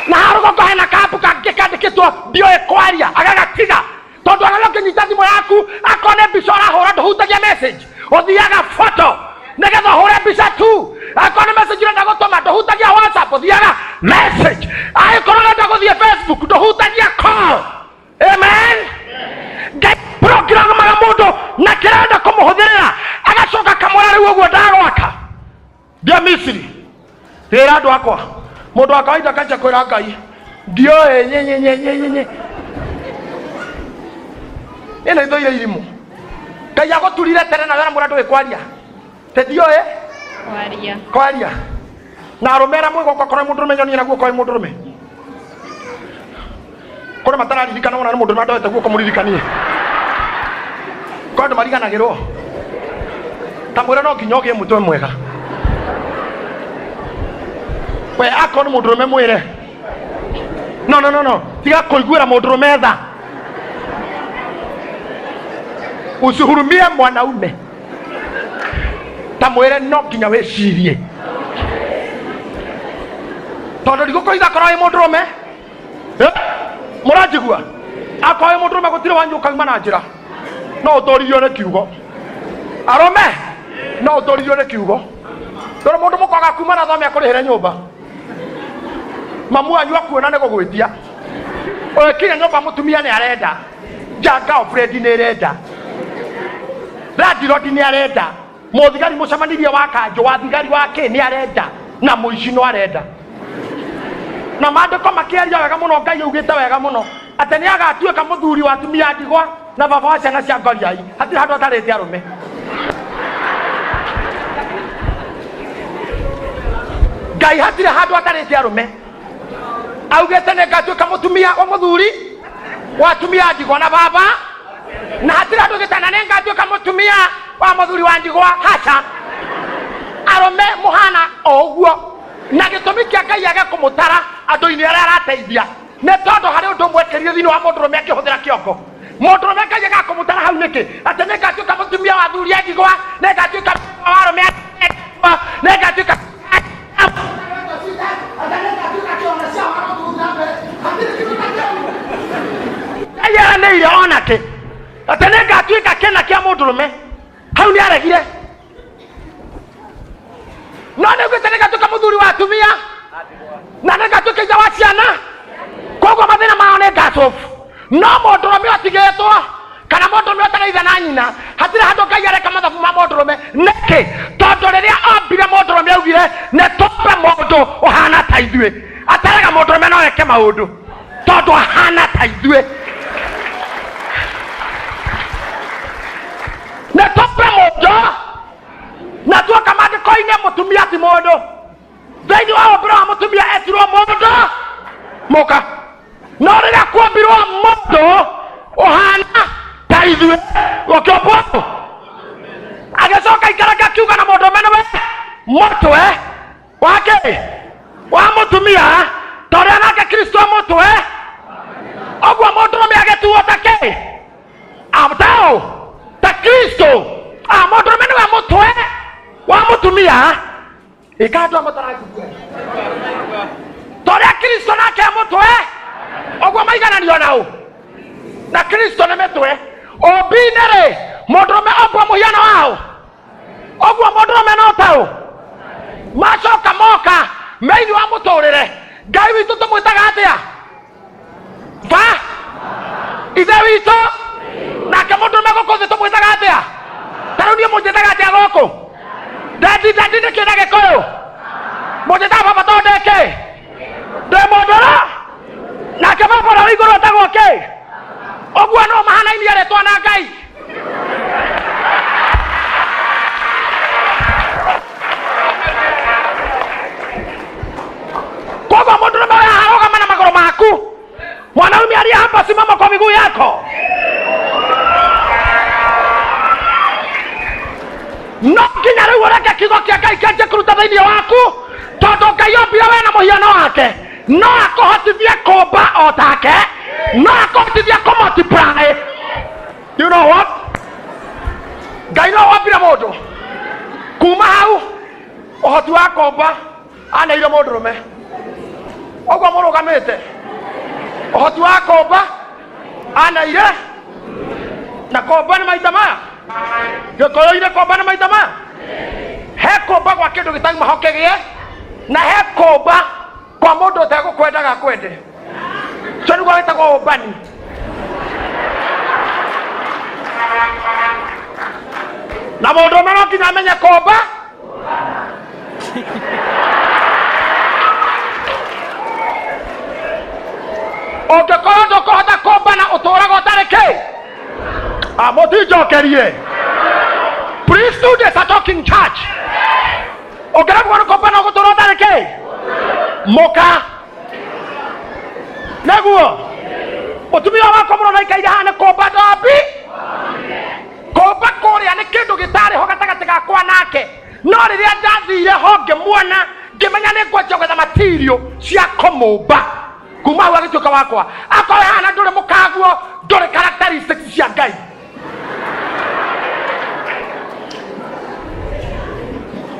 Na harũgongo hena kambu kangĩ kandĩkĩtwo ndiũĩ kwaria, agagatiga, tondũ ona ũngĩnyita thimũ yaku akorwo nĩ mbica ũrahũra ndũhutagia message, ũthiaga photo nĩgetha ũhũre mbica tu. Akorwo nĩ message ũrenda gũtũma ndũhutagia WhatsApp, ũthiaga message. Angĩkorwo ũrenda gũthiĩ Facebook ndũhutagia call. Amen. Ngai programaga mũndũ na kĩrenda kũmũhũthĩrĩra, agacoka akamwĩra rĩu ũguo ndagwaka ndia Misiri rĩra andũ akwa. Mũndũ wa kawaida akanjia kwĩra Ngai ndiũĩ nyenyenyenyenyenye ĩno ithoire irimũ. Ngai agũturire tene na wera mũra ndũĩ kwaria te ndiũĩ Kwaria. Kwaria. Na arũme arĩa mwĩ gũkũ, akorwo mũndũrũme nyonie na guoko, wĩ mũndũrũme. Kũrĩ matararirikana wona nĩ mũndũrũme andoete guoko, mũririkanie. Kwa andũ mariganagĩrwo, ta mwĩre no nginya ũgĩe mũtwe mwega. We akorwo nĩ mũndũrũme mwĩre no no no no, tiga kũiguĩra mũndũrũme tha, usihurumie mwanaume. Ta mwĩre no nginya wĩcirie, tondũ ndigũkũitha akorwo wĩ mũndũrũme. Mũranjigua? Akorwo wĩ mũndũrũme gũtirĩ wanyu ũkauma na njĩra, no ũtũririo nĩ kiugo. Arũme, no ũtũririo nĩ kiugo, tondũ mũndũ mũkoga kuma na thome akũrĩhĩre nyũmba. Mamu wanyu akuona nĩ gũgwĩtia. Ũgĩkinya nyũmba mũtumia nĩ arenda. Janga Alfred nĩ ĩrenda. Landlord nĩ arenda. Mũthigari mũcemanirie wa kanjũ wa thigari wa kĩ nĩ arenda. Na mũici no arenda. Na maandĩko makĩaria wega mũno, Ngai augĩte wega mũno atĩ nĩ agatuĩka mũthuri wa atumia a ndigwa na baba wa ciana cia ngoriai. Hatirĩ handũ atarĩte arũme. Ngai hatirĩ handũ atarĩte arũme. Augĩte nĩ ngatuĩka mũtumia wa mũthuri wa atumia a ndigwa na baba, na hatirĩ handũ augĩte na nĩ ngatuĩka mũtumia wa mũthuri wa ndigwa. Haca, arũme mũhana o ũguo. Na gĩtũmi kĩa Ngai age kũmũtara andũ-inĩ arĩa arateithia nĩ tondũ harĩ ũndũ mwekĩrire thĩinĩ wa mũndũrũme akĩhũthĩra kĩongo. Mũndũrũme Ngai agaga kũmũtara hau nĩkĩ? Atĩ nĩ ngatuĩka mũtumia wa athuri a ndigwa, nĩ ngatuĩka wa arũme a ndigwa, nĩ ngatuĩka Ngai eranĩire onake atĩ nĩ ngatuĩka kĩna kĩa mũndũrũme. Hau nĩ aregire. No nĩ augĩte nĩ ngatuĩka mũthuri wa atumia na nĩ ngatuĩka ithe wa ciana, koguo mathĩna mao nĩ ngacobu. No mũndũrũme ũtigĩtwo kana mũndũrũme ũtarĩ ithe na nyina, hatirĩ handũ Ngai areka mathabu ma mũndũrũme. Nĩkĩ? Tondũ rĩrĩa ombire mũndũrũme augire nĩ tũmbe mũndũ ũhana ta ithuĩ. Ataraga mũndũrũme no eke maũndũ tondũ ahana ta ithuĩ. Nĩ tũmbe mũndũ na tuoka maandĩko-inĩ mũtumia ti mũndũ. Thĩinĩ wa ũmbĩro wa mũtumia etirwo mũndũ mũka, no rĩrĩa kuombirwo mũndũ ũhana ta ithuĩ gũkĩũmbwo, agĩcoka ikaranga akiuga na mũndũ ũme nĩwe mũtwe wake wa mũtumia, ta ũrĩa nake Kristo mũtwe ũguo mũndũrũme agĩtuo ta kĩ atao ta Kristo. Mũndũrũme nĩwe mũtwe wa mũtumia, ĩka andũ amũtaranjigua ta ũrĩa Kristo nake mũtwe ũguo maigananio nao na Kristo nĩ mĩtwe. Ũmbi-inĩ rĩ, mũndũrũme ombwo mũhiano wao ũguo mũndũrũme no taũ macoka moka mĩini wa mũtũrĩre. Ngai witũ tũmwĩtaga atĩa? Ba ithe witũ. Nake mũndũrũme gũkũ thĩ tũmwĩtaga atĩa? Ta rĩu niĩ mũnjĩtaga atĩa gũkũ? Dadi, dadi nĩ kĩ na Gĩkũyũ? Mũnjĩtaga baba tondũ ndĩ kĩ? Ndĩ mũndũrũ. Nake baba ũrĩa wĩ igũrũ etagwo kĩ? Ũguo no mahanainie rĩtwa na Ngai. Koguo mũndũrũme ũyũ arũgama na magũrũ maku, mwanaume aliye hapa, simama kwa miguu yako. No nginya rĩu ũreke kiugo kĩa Ngai kĩanjie kũruta thĩinĩ waku, tondũ Ngai ombire we na mũhiano wake. No akũhotithie kũmba o take, no akũhotithie kũ multiply. You know what? Ngai no wombire mũndũ kuma hau ũhoti wa kũmba aneire mũndũrũme ũguo mũrũgamĩte, ũhoti wa kũmba aneire na kũmba nĩ maita maya Gĩkũyũ-inĩ kũmba nĩ maita maya. He kũmba gwa kĩndũ gĩtauma ho kĩgĩe, na he kũmba kwa mũndũ ũtegũkwendaga akwende. Ũcio nĩguo wĩtagwo ũmbani. Na mũndũ ũmwe no nginya amenye kũmba. Ũngĩkorwo ndũkũhota kũmbana, ũtũraga ũtarĩ kĩ. Mũtinjokerie. Please do this, a talking church. Ũngĩremwo nĩ kũmbana, ũgũtũra ũtarĩ kĩ mũka. Nĩguo mũtumia wakwa mũno naikaire haha nĩ kũmba ndombi. Kũmba kũrĩa nĩ kĩndũ gĩtarĩ ho gatagatĩ gakwa nake, no rĩrĩa ndathire ho ngĩmuona, ngĩmenya nĩ ngwanjia gwetha material cia kũmũmba. Kuma hau agĩtuĩka wakwa. Akorwo hana ndũrĩ mũkaguo, ndũrĩ characteristics cia Ngai.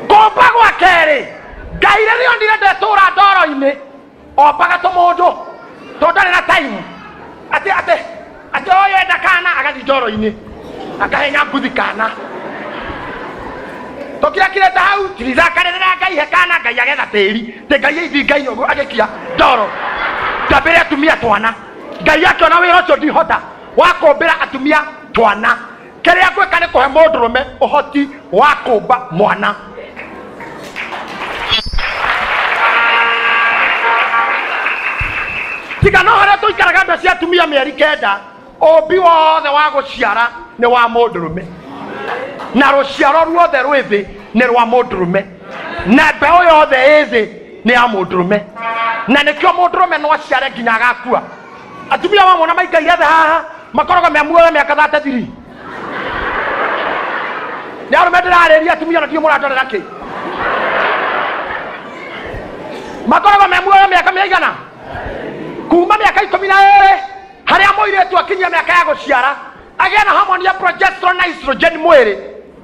Kũmba gwa kerĩ, Ngai rĩrĩa onire ndetũra ndoro-inĩ, ombaga tũmũndũ tondũ ndarĩ na time atĩ atĩ atĩ ũyũ enda kana agathiĩ ndoro-inĩ akahenya nguthi kana. Tũkĩ Tũkirakirĩte hau tirizakarĩrĩra Ngai he kana Ngai agetha tĩri tĩ Ngai ithinga-inĩ ũguo agĩkia ndoro ndambĩre atumia twana. Ngai akĩona wĩra ũcio ndihota wa kũmbĩra atumia twana, kĩrĩa ngwĩka nĩ kũhe mũndũrũme ũhoti wa kũmba mwana. Tiga no harĩa tũikaraga nda cia atumia mĩeri 9, ũmbi wothe wa gũciara nĩ wa mũndũrũme, na rũciaro ruothe rwĩ thĩ nĩ rwa mũndũrũme, na mbeũ yothe ĩ thĩ nĩ ya mũndũrũme, na nĩkĩo mũndũrũme no aciare nginya agakua. Atumia mamona maikaire thĩ haha makoragwo me muoyo mĩaka 33. Nĩ arũme ndĩrarĩria, atumia na ndiũ mũrandorera kĩ? Makoragwo me muoyo mĩaka mĩigana? Kuma mĩaka 12 harĩa mũirĩtu akinyia mĩaka ya gũciara, agĩe na homoni ya progesterone na estrogen mwĩrĩ,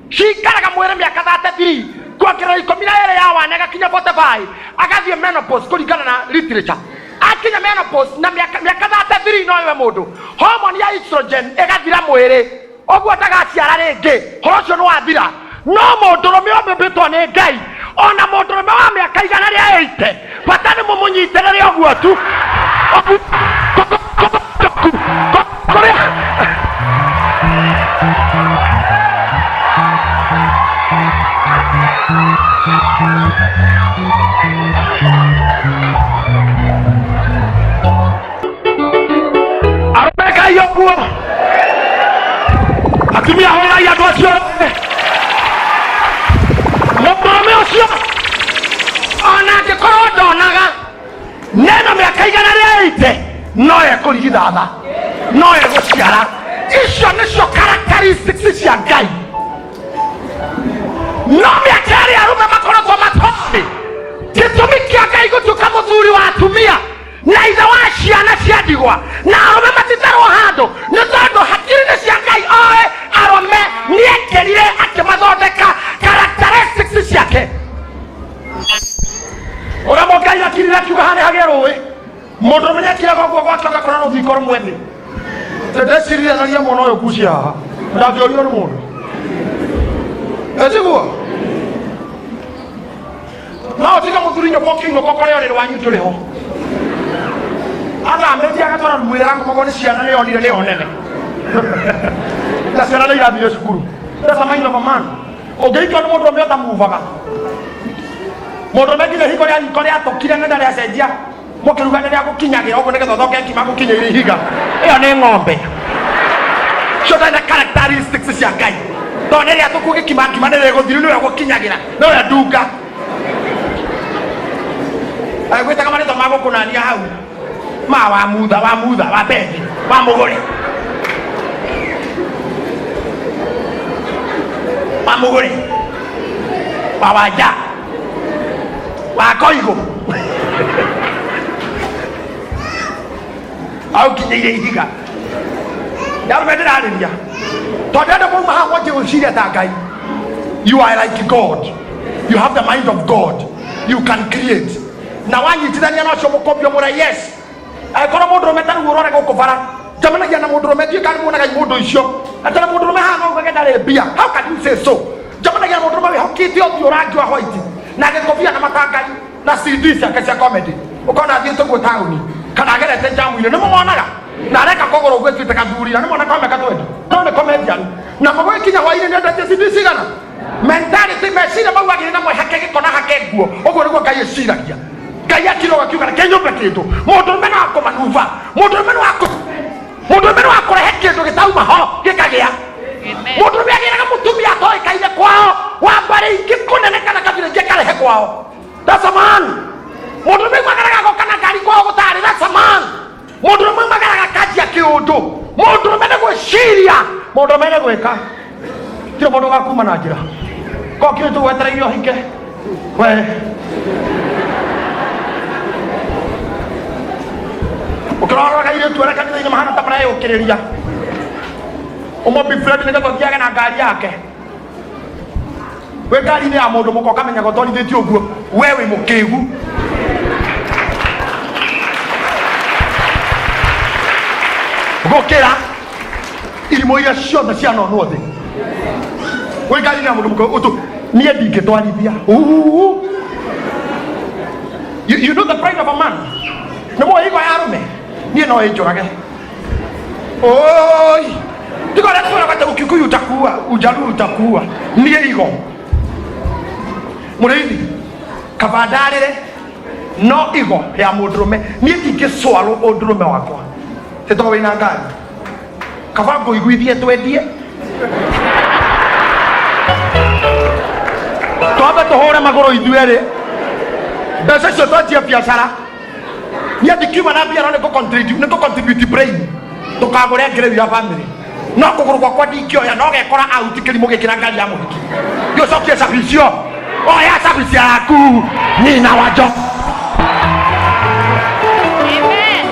cikaraga mwĩrĩ mĩaka 33, kuongerera 12 ya wane agakinya 45, agathiĩ menopause kũringana na literature. Akinya menopause na mĩaka 33 no ĩwe mũndũ homoni ya estrogen ĩgathira mwĩrĩ, ũguo ndagaciara rĩngĩ, horo ũcio nĩ wathira. No mũndũrũme ũmbĩmbĩtwo nĩ Ngai, ona mũndũrũme wa mĩaka 180, bata nĩ mũmũnyitĩrĩre ũguo tu. Kũrĩa arũme Ngai ũguo, atumia hũrai andũ acio othe. Mũndũrũme ũcio ona angĩkorwo ndonaga nena mĩaka 180, no ekũrigithatha, no egũciara. Icio nĩcio characteristics cia Ngai. No mĩaka ĩrĩa arũme makoretwo matoĩ gĩtũmi kĩa Ngai gũtuĩka mũthuri wa atumia na ithe wa ciana cia ndigwa, na arũme matitarwo handũ, nĩ tondũ hakiri-inĩ cia Ngai oĩ arũme nĩekĩrire akĩmathondeka characteristics ciake. Ũrĩa Ngai akirire akiuga harĩa hagĩe rũĩ, mũndũ ũmenye akiraga ũguo gwake ũgakora rũthingo rũmwe thĩ. Ndecirithanagia mwana ũyũ kucia haha ndangĩũrio nĩ mũndũ etiguo no ũtige mũthuri nyũmba ũkĩinũka ũkore ũrĩrĩ wanyu ndũrĩ ho, athamĩtie agatwara rumu ĩrĩa arakomagwo nĩ ciana, nĩ onire nĩyo nene na ciana nĩ irathire cukuru. That's a mind of a man. Ũngĩikio nĩ mũndũ ũmwe ũtamuvaga, mũndũ ũmwe nginya ihingo rĩa riko rĩatũkire na ndarĩacenjia, mũkĩruga nĩ rĩagũkinyagĩra ũguo nĩgetha ũthonge ngima gũkinyĩire ihiga, ĩyo nĩ ng'ombe. Cio ndarĩ na characteristics cia Ngai, tondũ nĩ rĩatũku gĩkima ngima nĩ rĩgũthiru, nĩwe gũkinyagĩra nĩwe ndunga agwĩtaga marĩtwa ma gũkũnania hau ma wa mutha wa mutha wa bethi wa mũgũre wa mũgũre wa wanja wa koigũ aukinyĩire ihiga. Ndarũme ndĩrarĩria tondũ andũ mauma haha mwanjie gwĩciria ta Ngai. You are like God, you have the mind of God, you can create. Na wanyitithania na ũcio mũkũmbio mũra yes. Angĩkorwo mũndũrũme ta rĩu ũrore gũkũ bara, njemanagia na mũndũrũme, ndiũĩ kana nĩmuonaga mũndũ icio atĩ na mũndũrũme haha no ugage ndarĩ mbia. How can you say so? Njemanagia na mũndũrũme wĩhokĩte ũthiũ rangi wa white na gĩkobia na matangari na CD ciake cia comedy, ũkona athiĩte ũguo taũni kana agerete njamu-inĩ, nĩ mũmonaga na areka kũgũrũ ũguo ĩtuĩte gathuri, na nĩ mwana kome gatwendi no nĩ comedian, na mũgũgĩkinya hwainĩ nĩ endetie CD cigana. Mentality, meciria mau agĩrĩ namo hake gĩko na hake nguo, ũguo nĩguo Ngai eciragia. Ngai akiroga akiuga reke nyũmbe kĩndũ mũndũrũme no akũmanuva, mũndũrũme no akũ mũndũrũme no akũrehe kĩndũ gĩtauma ho gĩkagĩa. Amen. Mũndũrũme agĩraga mũtumia atoĩkaine kwao wa mbarĩ ingĩ kũnene kana kabira ingĩ akarehe kwao. That's a man. Mũndũrũme umagaraga agoka na ngari kwao gũtarĩ. That's a man. Mũndũrũme umagaraga akanjia kĩũndũ. Mũndũrũme nĩ gwĩciria, mũndũrũme nĩ gwĩka. Tirĩ mũndũ ũgakuma na njĩra ko kĩrĩ tũgwetereire ũhike we. Ũkĩrora kairĩtu arĩa kanitha-inĩ mahana ta mareyũkĩrĩria, ũmũbi friend nĩgetha ũthiage na ngari yake, wĩ ngari-inĩ ya mũndũ mũka ũkamenyaga ũtwarithĩtie ũguo, we wĩ mũkĩgu. Gũkĩra irimũ iria ciothe cianonwo thĩ, wĩ ngari-inĩ ya mũndũ mũka ũtũ. Niĩ ndingĩtwarithia. Uhu. You know the pride of a man. Nĩ mũĩ igo ya arũme. Niĩ no ĩnjũrage. Oi. Tiga ũrĩa twĩraga atĩ Ũkikuyu utakuua, Ujaluo utakuua. Niĩ igo. Mũrĩithi, kaba ndarĩre no igo ya mũndũrũme. Niĩ ndingĩcwalũ ũndũrũme wakwa. Tĩ tondũ wĩna ngari. Kaba ngũiguithie twendie. Twambe tũhũre magũrũ ithuerĩ. Mbeca icio twanjie biacara. Niĩ ndikiuma na mbia no nĩ ngũ-contribute brain. Tũkagũre ngĩrĩu ya family. No kũgũrũ gwakwa ndingĩoya no gekora out kĩrimũ gĩkĩ na ngari ya mũhiki. Gĩũcokie cabi icio. Oya cabi ciaku nyina wa njo. Amen.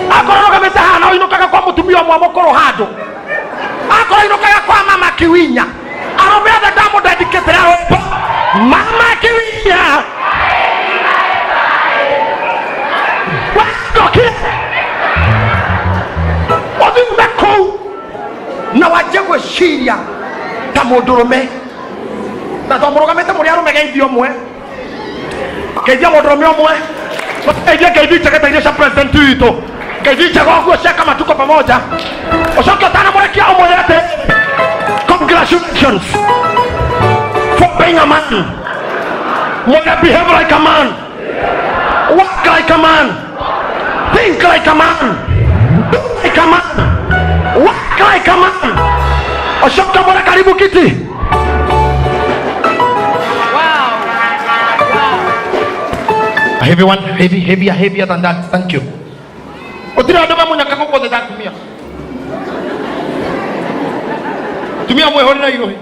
Akorwo rũgamĩte haha na ũinũkaga kwa mũtumia ũmwe mũkũrũ handũ. Akorwo inũkaga kwa mama Kiwinya. Arũme othe ndamũndendikĩtĩra rwĩmbo. Mama Kiwinya. Wacokire. Ũthiume kũu na wanjie gwĩciria ta mũndũrũme. Na to mũrũgamĩte mũrĩ arũme geithio ũmwe. Geithia mũndũrũme ũmwe. Geithia ngeithi njega ta iria cia president witũ. Ngeithi njega ũguo cia kama tuko pamoja. Ũcoke ũtanamũrekia ũmwĩre atĩ congratulations for being a man. Mwĩre behave like a man. Work like a man. Think like a man. Do like a man. Work like a man. Ũcoke ũmwĩre karibu kiti. Wow. Wow. A heavy one, heavy, heavier, heavier than that. Thank you. Gũtirĩ andũ mamunyaka gũkũ thĩ ta atumia. Atumia mwĩhũrĩre irũhi.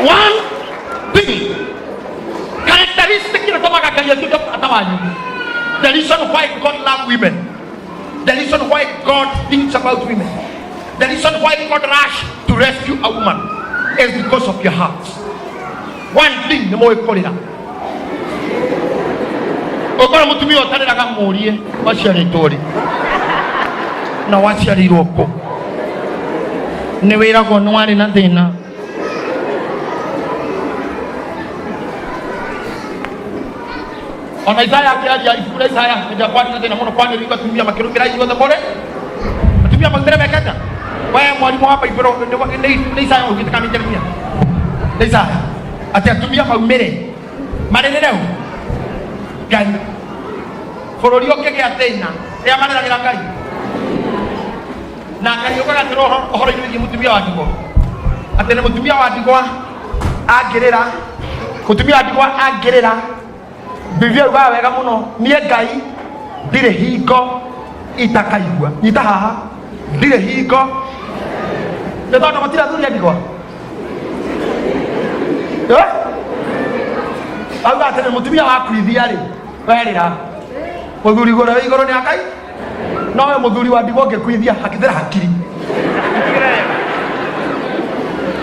One thing, characteristic ĩrĩa ĩtũmaga Ngai atuĩke bata wanyu. The reason why God love women. The reason why God thinks about women. The reason why God rush to rescue a woman is because of your heart. One thing nĩ mũĩ kũrĩra. Ũkorwo mũtumia ũtarĩraga mũrie waciarĩtwo rĩ na waciarĩirwo kũ. Nĩ wĩragwo nĩ warĩ na thĩna. Ona Isaya akĩaria ibuku rĩa Isaya hĩndĩ ĩrĩa kwarĩ na thĩna mũno kwanĩrĩirwo atumia makĩrũmĩra ithuothe mũrĩ atumia maumĩre mekete we mwarimũ wa Bible nĩ Isaya ũgĩte kana nĩ Jeremia nĩ Isaya atĩ atumia maumĩre marĩrĩre ũ Ngai bũrũri ũkĩgĩa thĩna rĩa marĩragĩra Ngai na Ngai ũkaga atĩrĩ ũhoro-inĩ wĩgiĩ mũtumia wa ndigwa atĩ nĩ mũtumia wa ndigwa angĩrĩra mũtumia wa ndigwa angĩrĩra Biblia yugaga wega mũno niĩ Ngai ndirĩ hingo itakaigua nyita haha ndirĩ hingo nĩ tondũ gũtirĩ athuri a ndigwa. Eh? Auga atĩrĩ mũtumia wakuithia rĩ werĩra mũthuri ũrĩa wĩ igũrũ nĩ akai no we mũthuri wa ndigwa ũngĩkuithia hakithĩra hakiri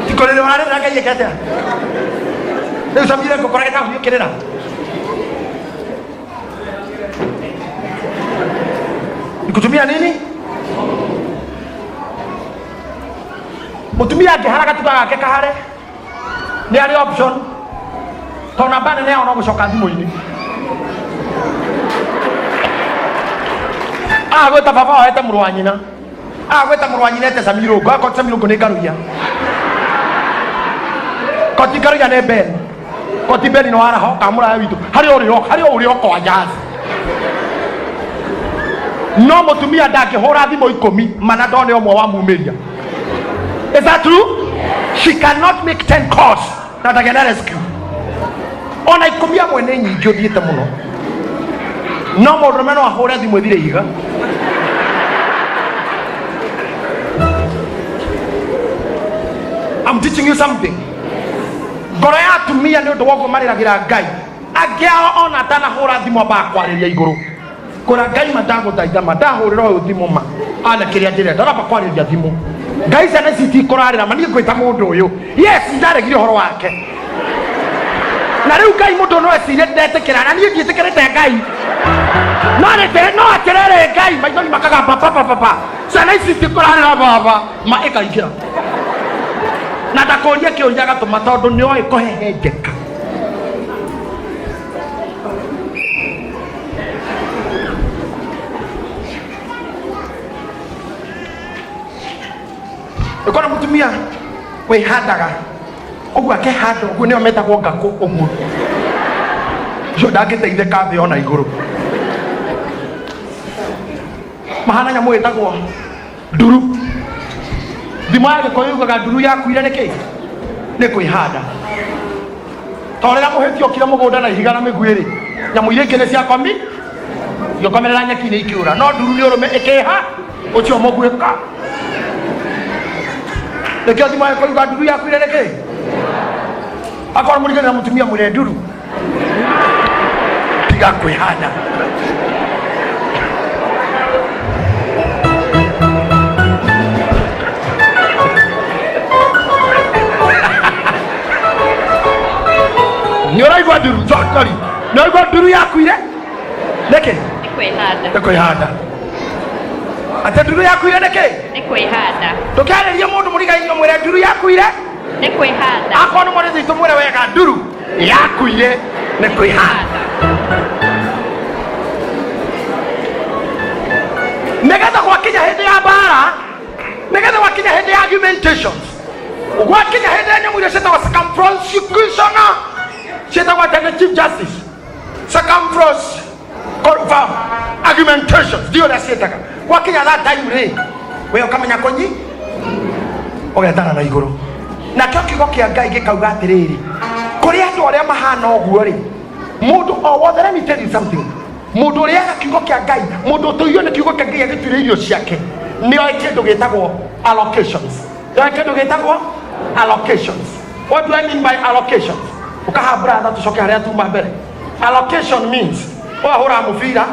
tikũrĩrĩ ũrarĩrĩra Ngai ĩke atĩa rĩu camire ngũkora gĩtabu ũkĩrĩra nikutumia nini mũtumia angĩhara gatuka gake kahare nĩ arĩ option tondũ namba nene yao no gũcoka thimũ-inĩ agwĩta baba wao ete mũrũ wa nyina agwĩta mũrũ wa nyina ete Samirũngũ akorwo ti Samirũngũ nĩ Ngaruiya koti Ngaruiya nĩ Ben koti Ben nĩ waraho kana mũraya witũ harĩa ũrĩ harĩa ũrĩ okoa jazi no mũtumia ndangĩhũra thimũ ikũmi mana ndone ũmwe wa mumĩria. Is that true? She cannot make 10 calls na ndagĩa rescue. Ona ikũmi amwe nĩ nyingĩ ũthiĩte mũno. No mũndũrũme no ahũre thimũ ĩthire ihiga. I'm teaching you something. Ngoro ya atumia nĩ ũndũ wa ũguo marĩragĩra Ngai. Angĩ ao ona atanahũra thimũ ambaga kwarĩria igũrũ. Kũra Ngai ma ndagũthaitha ma ndahũrĩra ũyũ thimũ ma ana kĩrĩa ndĩrenda ũramba kwarĩria thimũ. Ngai ciana ici itikũrarĩra ma niĩ ngwĩta mũndũ ũyũ. Yes, ndaregire ũhoro wake. Na rĩu Ngai mũndũ no ecirie ndetĩkĩra na niĩ ndiĩtĩkĩrĩte Ngai. No nĩ no atĩrĩrĩ Ngai. Ngai, maithori makagamba papapapa. Ciana ici itikũrarĩra baba ma ĩkaingĩra na ndakũrie kĩũria agatũma tondũ nĩoĩ kũhehenjeka. Ũkona mũtumia wĩhandaga ũguo, akehanda ũguo, nĩo metagwo ngakũ ũguo, ũcio ndangĩteithĩka thĩ ona igũrũ. Mahana nyamũ ĩtagwo nduru. Thimo ya Gĩkũyũ yugaga nduru yakuire nĩkĩ? Nĩ kwĩhanda. To rĩrĩa mũhĩti okire mũgũnda na ihiga na mĩguĩ rĩ, nyamũ iria ingĩ nĩ ciakomi igĩkomerera nyeki-inĩ ikĩũra, no nduru nĩ ũrũme ĩkĩha ũcio mũguĩka. Nĩkĩo thimo ya Gĩkũyũ yugaga nduru yakuire nĩkĩ? Akorwo mũrigani na mũtumia, mwĩre, "Nduru, tiga kwĩhanda." Nĩ ũraigua nduru? Sorry, nĩ ũraigua nduru yakuire nĩkĩ? Nĩ kwĩhanda. Nĩ kwĩhanda. Atĩ nduru yakuire nĩkĩ? Nĩ kwĩhanda. Ndũkĩarĩrie mũndũ mũrigainio, mwĩre, "Nduru yakuire Nĩ kwĩhanda." Akorwo nĩ mwarĩ thitũ, mwĩre wega, "Nduru yakuire nĩ kwĩhanda." Nĩgetha gwakinya hĩndĩ ya mbara, nĩgetha gwakinya hĩndĩ ya argumentations, gwakinya hĩndĩ ya nyamũ iria ciĩtagwo circumprosecution, ciĩtagwo atĩa nĩ chief justice, circumfros confirm argumentations, ndio ũrĩa ciĩtaga, gwakinya that time rĩ, we ũkamenya kũnyi ũgetana na igũrũ. Nakĩo kiugo kĩa Ngai gĩkauga atĩrĩrĩ, kũrĩ andũ arĩa mahana ũguo rĩ, mũndũ o wothe, let me tell you something, mũndũ ũrĩaga kiugo kĩa Ngai, mũndũ ũtũirio nĩ kiugo kĩa Ngai, agĩtuire irio ciake, nĩoĩ kĩndũ gĩtagwo allocations. Nĩoĩ kĩndũ gĩtagwo allocations. What do I mean by allocations? Ũkaha brother, tũcoke harĩa tuma mbere. Allocation means wahũra mũbira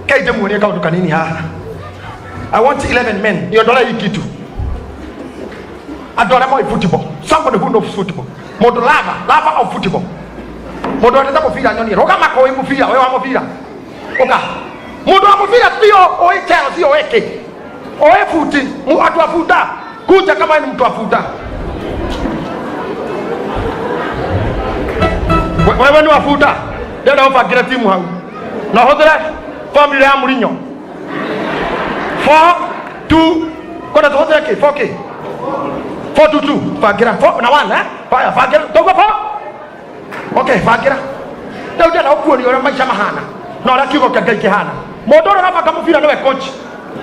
kei, ndĩmuonie kaũndũ kanini haha. I want 11 men niondolee hii kitu. Andũ arĩa moĩ football, somebody who knows football, mũndũ lover of football, mũndũ wendete mũbira, nyonie rũgama kũĩ mũbira ũyũ wa mũbira. Ũka, mũndũ wa mũbira biũ, ũĩ Chelsea, ũĩ kĩ, ũĩ futi, andũ a buta, kuja kama ni mtu wa buta. Wewe ni wa buta, ndĩrenda ũbangĩre timu hau na ũhũthĩre formula ya Mourinho, 4 2, kwenda tũhũthĩre kĩ? 4 kĩ? 4 2 2. Bangĩra 4 na 1, eh. Baya, bangĩra toguo 4. Okay, bangĩra. Rĩu ndĩrenda gũkuonia ũrĩa maica mahana na ũrĩa kiugo kĩa Ngai kĩhana. Mũndũ ũrĩa ũrabanga mũbira nĩwe coach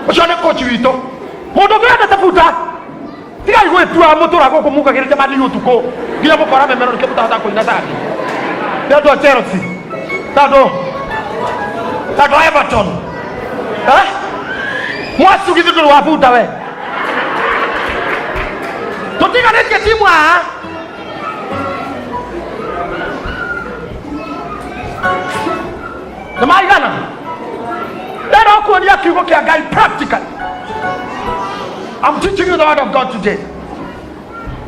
ũcio, nĩ coach witũ. Mũndũ ũngĩ wendete buta, tigai gwĩtua mũtũra gũkũ mukagĩrĩte mani ũtukũ nginya mũkora memero, nĩkĩo mũtahota kũina tani. Nĩ andũ a Chelsea na andũ a Everton, eh? Mwacugithi ndũrĩ wa buta we, tũtiganĩtie timu haha. Nĩ maigana. Ndĩrenda kuonia kiugo kĩa Ngai practically. I'm teaching you the word of God today.